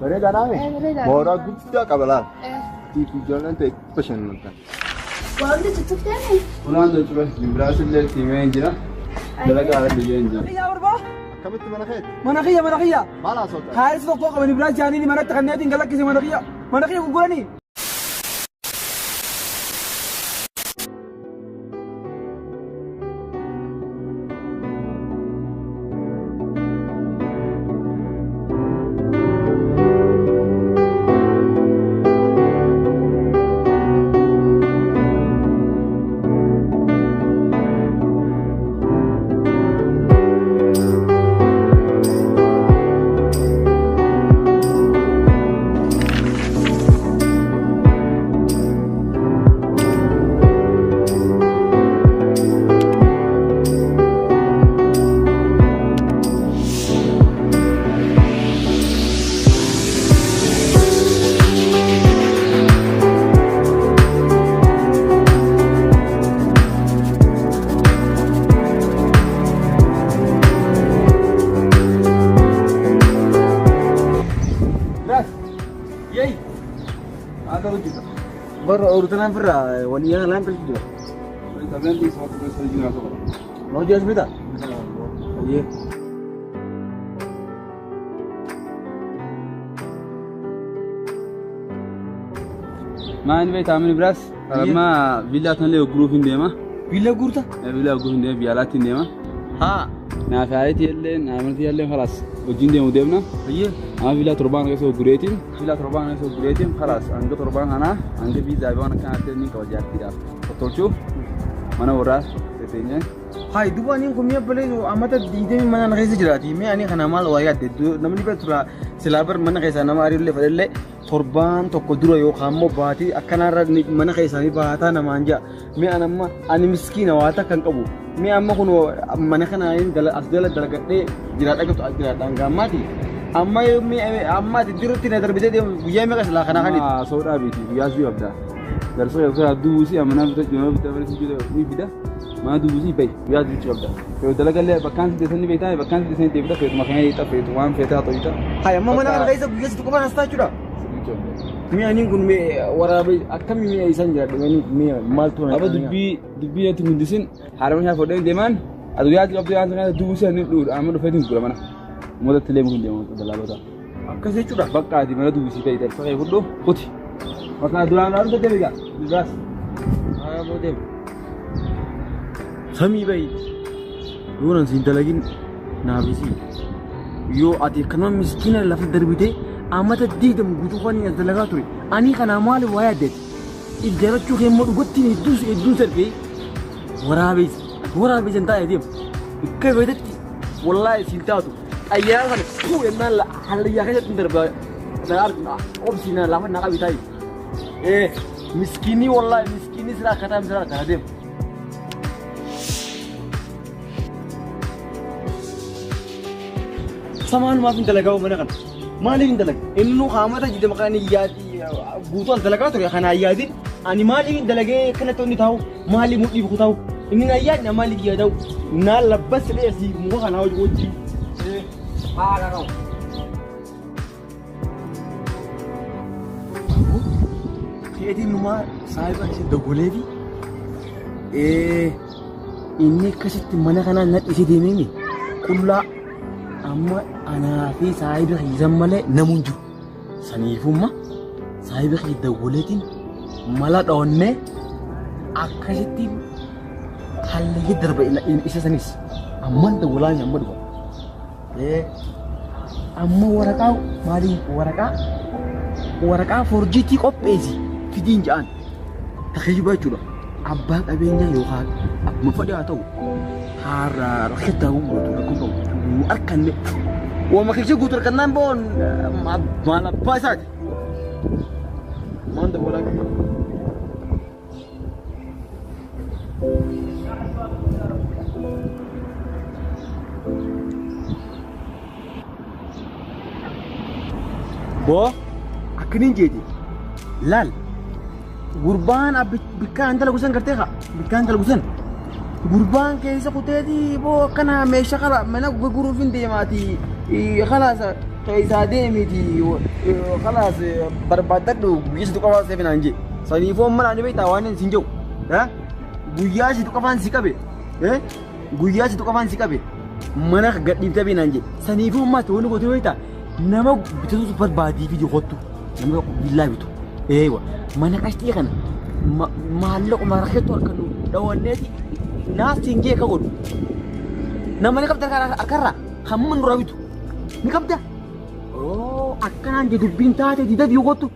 Bareedaa naame? Eh, bareedaa. Mooraa guddaa qaba laal. Eh. Tiifi ijoolleen ta'e bashannantan. Waa hundi tuttuqteemi? Ulaan cufe Nibraas illee siimee hin jira. Dalagaa irra biyyee hin jira. Kiyya barbaa. Akkamitti mana keeti? Mana kiyya mana kiyya. Maal haasofta? Haaris tokko qabani biraa jaaniin manatti kanneetiin galakkise mana kiyya. Mana kiyya gurguranii. Nibraas. Yeey. Maal ta'u jira? Barra ooltanaan firra wani yaa laan pilchi jira. Tabeen dhiisoo akka keessa jiru haasoo qaba. Hojii as bita. Ayyee. Maal beektaa amni biraas? Amma villaa tanallee gurguruuf hin deema. Villa guurta? Villaa gurguruuf hin deema biyya alaatti hin deema. Haa. Naaf haayiti illee naaf illee khalaas wajjin deemu deemna. Ayyee. Amma villaa torbaan keessa gurgureetiin villaa torbaan keessa gurgureetiin khalaas hanga torbaan kanaa hanga viizaa fi waan akkanaa ta'e ni qaba jaartiidhaaf. Tottolchuuf mana warraa teeteenyee. Hai duuba ani kun mi'a balee amata diidamii mana na keessa jiraati. Mi'a ani kana maal waa yaadde namni bira tura silaa bar mana keessaa nama ariillee fedhallee torbaan tokko dura yookaan immoo baatii akkanaarra mana keessaa ni baataa namaan ja'a. Mi'a amma ani miskiina waa takka hin qabu. Mi'a amma kun mana kana as jala dalagadhee jiraadha gatu jiraadhaan gaammaati. Amma amma ati dirutti na darbitee deemu guyyaa meeqa silaa kanaa kan Amma soodhaa biiti guyyaa sii qabda. Darsoo yoo duubisi amma nama bitachuu nama bitachuu nama bitachuu ni bida. Mana duubisi bahi guyyaa duuchi qabda. Yoo dalagallee bakkaan si teessanii beektaa bakkaan si teessanii deebita feetu makiinaa hiixa feetu waan feetaa ta'u Hai amma mana kana keessa guyyaa sitti qofaan as taachuudha. Mi'a ani kun waraabee akkamii mi'a isaan jiraadha mi'a mi'a maaltu na Aba dubbii dubbii natti guddisin haadha manaa fudhee deemaan ati guyyaa qabdu yaa kana duubisi ani dhuudha amma dhufeetiin gurgura mana. Uummata itti leemu hin deemu dalaalota. Akkas jechuudha. Bakka ati mana duubisi ta'e darsa kee fudhu kuti. Bakka duraan duraan dhufte beekaa. Duraas. Haa boo deemu. Samii bahi yoo nan siin dalagin naafisi yoo ati akkanuma miskiina lafa darbitee amata diidamu guutuu kan as dalagaa ture ani kanaa maali waa yaaddeeti if jalachuu kee immoo dhugatti hedduun hedduun sarbee waraabeessa waraabeessa hin taa'e deemu bakka beetetti wallaahi siin taatu xayyaara sana fuu jennaan hallayyaa keessatti hin darbaa obsiina lafa na qabi taa'i ee miskiinii wallaahi miskiinii sira akkataa sira akkataa deemu. Samaan maaf hin dalagaa mana kana? Maaliif hin dalaga? Inni haamata jedhama kan yaadi guutuu as dalagaa ture kana yaadin ani maaliif hin dalagee kanatti inni taa'u maaliif mudhii biqu taa'u inni na yaadna maaliif yaada'u naa labbas dheessi muka kanaa hojii. Haadha qabu. Keetiin numaa saayiba ishee dogolee fi inni akkasitti mana kanaa nadhisee deemee qullaa amma anaa fi saayiba kiisan malee namuun jiru. Saniifumma saayiba kiyya dawwaleetiin mala dhoonnee akkasitti hallayya darba isa sanis amman dawwalaan amma dhufa. Amma waraqaa maalii waraqaa waraqaa forjiitii qopheessi fidiin ja'an takiyyuba jechuudha. Abbaa qabeenyaa yookaan akkuma fedhe haa ta'u haaraa rakkataa guutuu rakkoo qabu harkanne Wama keessa guutuu harkannaan boon maal abbaa isaati. Maan dawwalaa qaba. Boo akkaniin jeeti laal gurbaan bikkaan dalagu san gartee haa bikkaan dalagu san gurbaan keessa kuteeti boo akkana meeshaa kala mana gurguruuf hin deemaati kalaasa Keessaa deemiti kalaas barbaaddadhu guyyaa situ qofaan seefe naan jee. Saniifuu amma naan beektaa waan hin jiru. Guyyaa situ qofaan si qabe. Guyyaa situ qofaan si qabe. Mana gadhiiftee bee naan jee. Saniifuu ammaa ta'uu gootee beektaa nama bitatu barbaadii fi kottu. Nama tokko billaa bitu. Eewa mana qashxii kana maallaquma rakkeettu harka nu dhawanneeti naaf siin jee akka godhu. Nama ni qabda harkarraa hamma nurraa bitu. Ni qabda. Oo akkanaan je dubbiin taate dida fi kottu.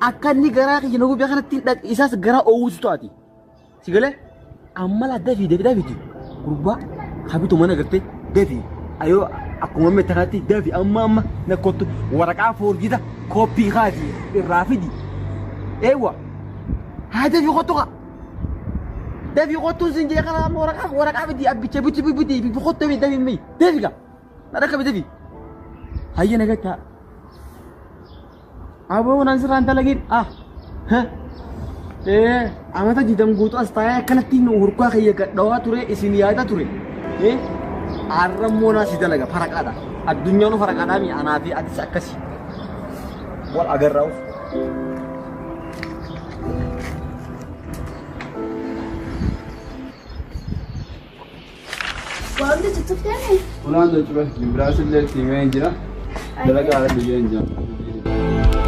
Akka inni garaa kiyya na gubee kanatti isaas garaa oowwisu taati. Si galee amma laa dafii dafii dafii gurbaa habitu mana gartee dafii ayoo akkuma amma itti dafii amma amma na kottu waraqaa foorjita kooppii kaasi irraa fidi. Eewwa haa dafii kottu kaa. Dafii kottu sin jee kana amma waraqaa waraqaa fidi abbicha biti biti biti kottu dafii mi dafii kaa. Na dhaqqa dafii. Hayya nagattaa. Aboo nan sirraan dalagin ah. Amata jidam guutuu as taa'ee akkanatti nu hurkaa kiyya gadhawaa ture isin yaada ture. Har'a immoo naa si dalaga faraqaadha. Addunyaan faraqaadhaa mi anaa fi atis akkasi. Wal agarraa of. Waa hundi tuttuqxee? Ulaan jechuudha. Biraas illee itti himee hin jira. Dalagaa ala biyyee hin jira.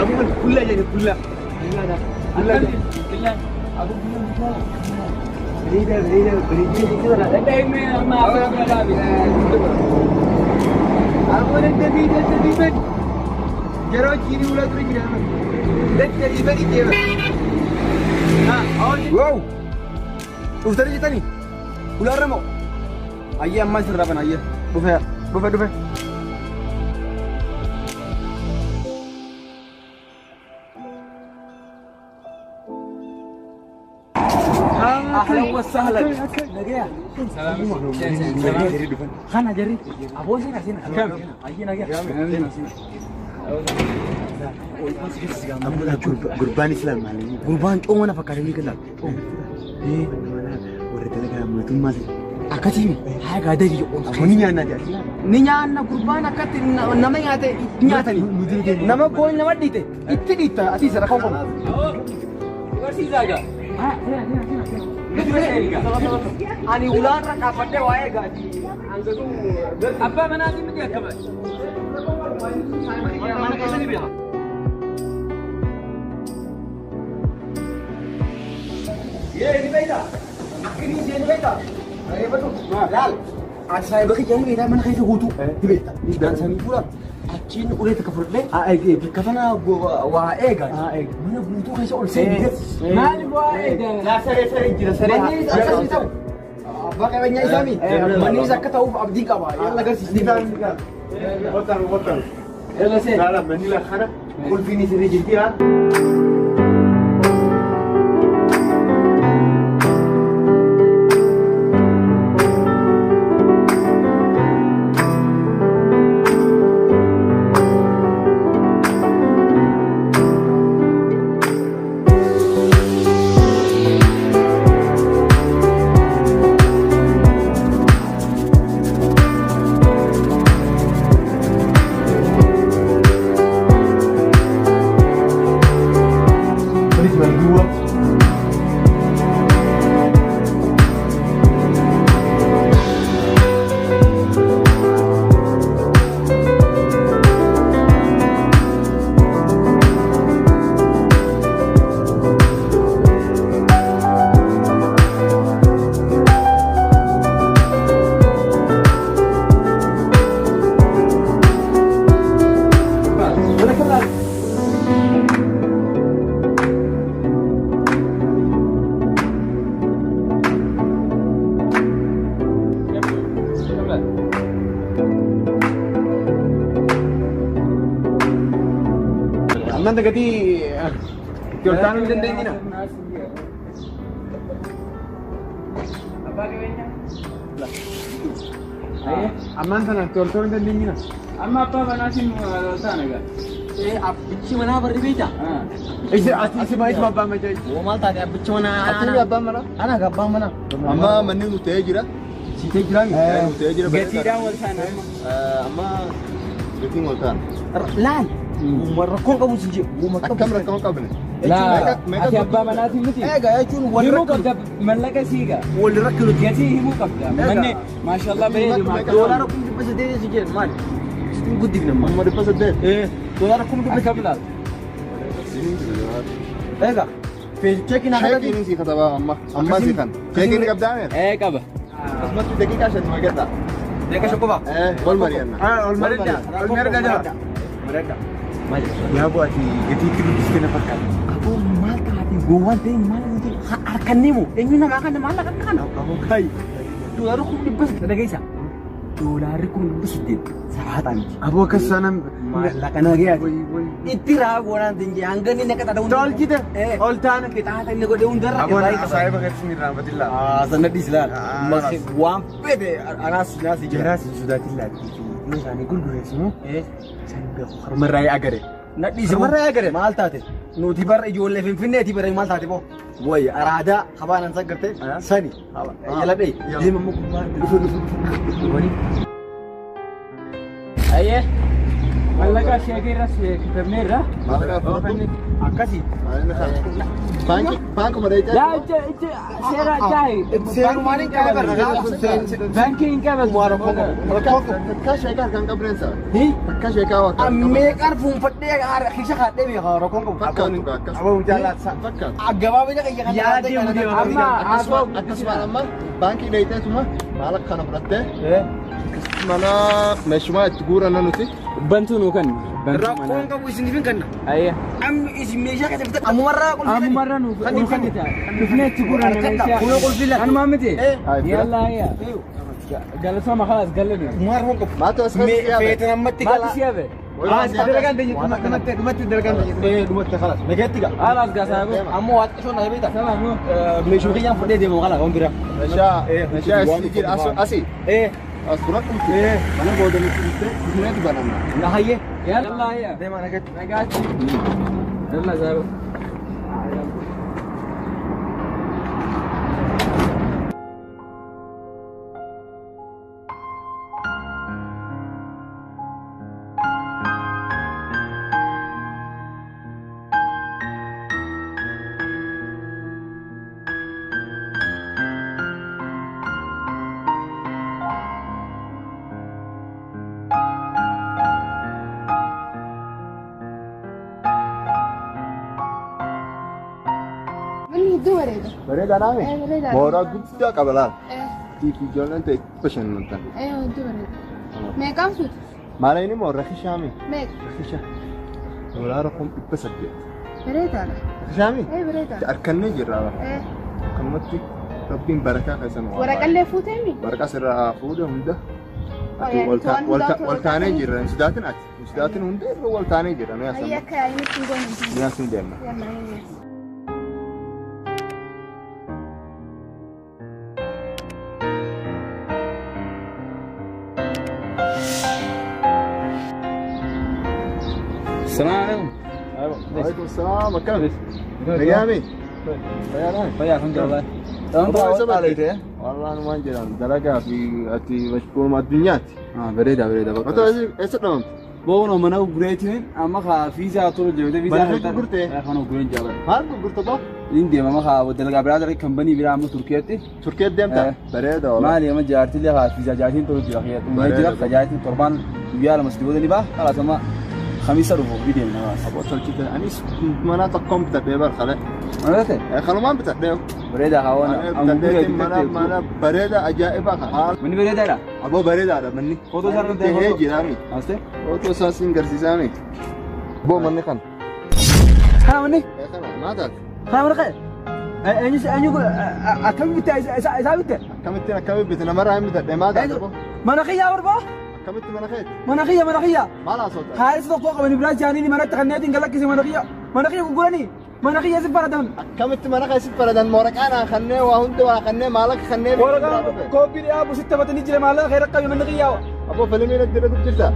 Abuun kullaa jedhe kullaa. Bareeda bareeda bareeda. Abuun daddabii daddabii badi. Yeroo jiini ulaa ture jira. Daddabii badi deema. Wow! Dhuftanii jirtanii? Ulaarra moo? Ayyee ammaa isin rafan ayyee. Dhufe dhufe dhufe. أهلا وسهلا. خانا جري. أبو سينا سينا. أيه نجا. Gurbaan Islaam maali? Gurbaan coomana fakkaatanii gala. Warra dalagaa mootummaa Akkasii haa gaadari. Ni nyaanna jaati. Ni nyaanna gurbaan akkatti nama nyaate nyaatani. Nama goon nama dhiite itti dhiitta asii sana kan qabu. Ani ulaarra dhaabbadhee waa'ee gaati. Abbaa manaatiin miti akkama. Mana keessa ni beeka. Yee ni beektaa? Akkini ishee ni beektaa? Bareeffadhu. Laal. Ati saayiba kiyya ni beektaa mana keessa guutuu. Ni beektaa. Sanii fuula achiin ulee takka fudhadhee bakka tana waa eega. Mana guutuu keessa ol seenee. Maali bu'aa eega? Laa saree saree jira saree. Manni akkasii ta'u. Abbaa qabeenyaa isaa mi? Mannis akka ta'uuf abdii qaba. Yalla agarsiisni. Qotaan qotaan. Yalla seen. Laala manni lakkana qulfiin isirra jirti haa. Kunis mana dua. Ammaan gatii itti ol taanuu hin dandeenyina. Abbaa qabeenyaa. Ammaan sana itti ol ta'uu hin dandeenyina. Amma abbaa manaatiin ol taana egaa. Abbichi manaa barri beektaa? Isa ati isuma isuma abbaa manaa. Oo maal taate abbichi manaa? Ati abbaan manaa? Ana abbaan manaa. Amma manni nu ta'ee jira. Siitee jiraami? Nu ta'ee jira. Gatiidhaan wal taana amma. Amma gatiin wal taana. Laal. Rakkoon qabu si jedhu. Akkam rakkoon qabne? Laa ati abbaa manaatiin miti. Egaa jechuun wal Himuu qabda mallaqa siigaa. Wal rakkinu. Gatii himuu qabda. Manni maashaallah bareedu. Doolaara 1800 si jedhu maali? Sitiin guddifne amma. 1800. Doolaara 1800. Akkam laal? Egaa. Cheekiin haa kadhatu. Cheekiin si katabaa amma. Amma si kan. Cheekiin qabdaa mee? Ee qaba. Akkasumatti daqiiqaa 5 magadha. Daqiiqa 5 qofa. Wal mari'anna. Ol mari'adha. Ol mari'adha jira. Mari'adha. Maali? Yaa bu'aati gatii itti guddistee na fakkaata. Aboo maal taate gowwaan ta'e maal taate harkannee moo eenyu namaa kana maal akka kana. Kai. Doolaarri 1800 dhageessa. Doolaarri 1800 saraataa miti. Aboo akkas sana Maallaqa nagayaati. Itti raawwanaan dinjee hanga inni naqata dha'uun. Tolchite ol taana. Qixaata inni godhe hundarra. Aboo saayiba keessi ni raanfatillaa. Sanna dhiis laal. Waan fedhe anaas naas jira. Jaraas hin sodaatin laatti. Yoo isaanii gurgureessimu isaan beeku harmarraa agare. Na dhiisi. Harmarraa agare. Maal taate? Nuti bara ijoollee Finfinneeti bara maal taate boo? Wayi araadaa habaanan saggarte sani. Jala dhee. Deema immoo gubbaa. Dhufu dhufu dhufu. Ayyee. Mallaqa sheekii irras kitabneerra. Maallaqa fudhadhu. Akkasii. Baankii baankuma dheechaa. Laa ija ija seera jaahi. Seerumaan hin qaban. Baankii hin qaban. Takka sheekaa harkaan qabneensa. Takka sheekaa waa harkaan qabne. Meeqaan fuunfadhee keessa kaadhee beekaa rakkoon qabu. Fakkaatu akkas. Aboo jaalaatsa. Fakkaatu. Gabaabina qayya kan Yaa deemu deema. Amma Akkasuma amma baankii dheeyiteetuma maal akkana fudhattee mana meeshumaa itti guuranna nuti. Bantuu nuu kennu. Rakkoon qabu isiniif hin kenna. Ayyee. Amma isin meeshaa keessa bitan ammumarraa qulfii. Ammumarra nuuf nu kennita. Dhufnee itti guuranna meeshaa. Kunoo qulfii laata. Kanumaa miti. Yalla ayya. Galatoo khalas galani. Maal rakkoon qabu. Maatu as keessa siyaame. Feetan ammatti Maatu gala. siyaame. Dalagaan deenya dhumatti dhumatti dalagaan deenya. Dhumatti khalas. Nageetti gaa. Khalas gaa saabu. Ammoo waa xiqqoo na beekta. Tamam. Meeshuma kiyyaan fudhee deemu kala waan biraa. Meeshaa meeshaa asii jira asii. As dura dhumti. Mana booda nuti dhuftee dhufneetu bananna. Na hayyee. Yalla ayya. Deema nageetti. Nagaatti. Yalla saabu. Manni hedduu bareeda. Bareedaa naame? Bareedaadha. Mooraa guddaa qaba laal. Eh, Tiifi ijoolleen ta'e bashannantan. Hedduu bareeda. Meeqaan fuute? Maal inni moo rakishaami? Meeqa? Rakisha. Doolaara 1800. Bareedaadha. Rakishaami? Bareedaadha. Harkannee jirra. Akkanumatti Rabbiin barakaa keessan waa. Waraqallee fuuteemi? Waraqaa sirraa fuudhe hunda. Oh, yaa, to'annoo Wal taanee jirra. Hin sodaatin ati. Hin sodaatin hunda irra wal taanee jirra. Nuyi Ayyi asan. akka yaa'initti hin goone. Nuyi asin deemna. Yalla yalla. السلام عليكم. وعليكم السلام akkam? Nagaami? Fayyaadhaa? Fayyaa alhamdulillah. Wallaan waan jedhan dalagaa fi ati mashquuluma addunyaati. Bareeda bareeda Mata eessa dhabamte? Boona mana gureetiin amma kaa fiizaa tolu jeete fiizaa. Mana gurgurtee? Kana gurgureen jaalladha. Maal gurgurta boo? Inni deema amma kaa dalagaa biraa dalagaa kambanii biraa amma Turkiyeetti. Turkiyeetti deemta? Bareeda walaa. Maali amma jaartiilee kaa fiizaa jaartiin tolu jira kiyya. Jira ka jaartiin torbaan guyyaa lama sadii booda ni ba'a. Kalaas amma khamiisa dhufu ni deemna baas. Aboo tolchite anis mana tokkoon bitadhee bar kale. Mana ta'e? Kanumaan bitadhee. Bareeda haa waan Mana bitadheetiin mana mana bareeda ajaa'iba kan. Manni bareedaadha. Aboo bareedaadha manni. Footoo isaa irratti Ta'ee jiraami. Aste? Footoo isaa siin garsiisaami. Aboo manni kan. Kana manni? Kana maa taate? Kana manni ka'e? Eenyu eenyu akkami bitte isaa bitte? Akkamittiin akkamitti bitte namarraa hin bitadhee maa taate aboo? Mana kiyyaa barbaa? Akkamitti mana keeti? Mana kiyya mana kiyya. Maal haasawta? Haaris tokko qabani biraa jaaniini manatti kanneetiin galakkise mana kiyya. Mana kiyya gurguranii. Mana kiyya si faradan. Akkamitti mana kee si faradan waraqaa naa kannee waa hunda waa kannee maallaqa kannee. Waraqaa koopii dhiyaa busitti taphatanii jira maallaqa kee raqqabe manni kiyyaa. Abboo filimiin itti dhuftu jirta.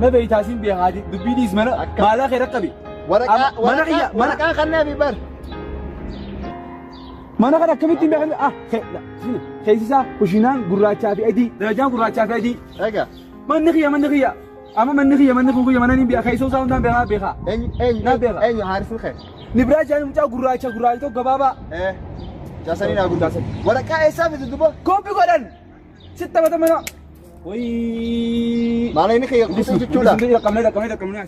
Na beeytaa siin beekaati dubbii dhiis mana maallaqa kee raqqabe. Waraqaa Mana kiyya mana waraqaa kannee fi bar. Mana kana akkamittiin beekan ah keessisaa kushinaan gurraachaa fi adii darajaan gurraachaa fi adii. Egaa. Manni kiyya manni kiyya amma manni kiyya manni kun kiyya mana niin beeka keessoo isaa hundaan beekaa beekaa. Eenyu eenyu Na beeka. eenyu haarisni kee. Ni biraa jaani mucaa gurraacha gurraacha tokko gabaabaa. Jaasanii naa gurgurta. Waraqaa eessaa fide duba? Koopii godhan sitti taphata mana. Wayii. Maal inni kiyya kutu jechuudha. Qabnee qabnee qabnee.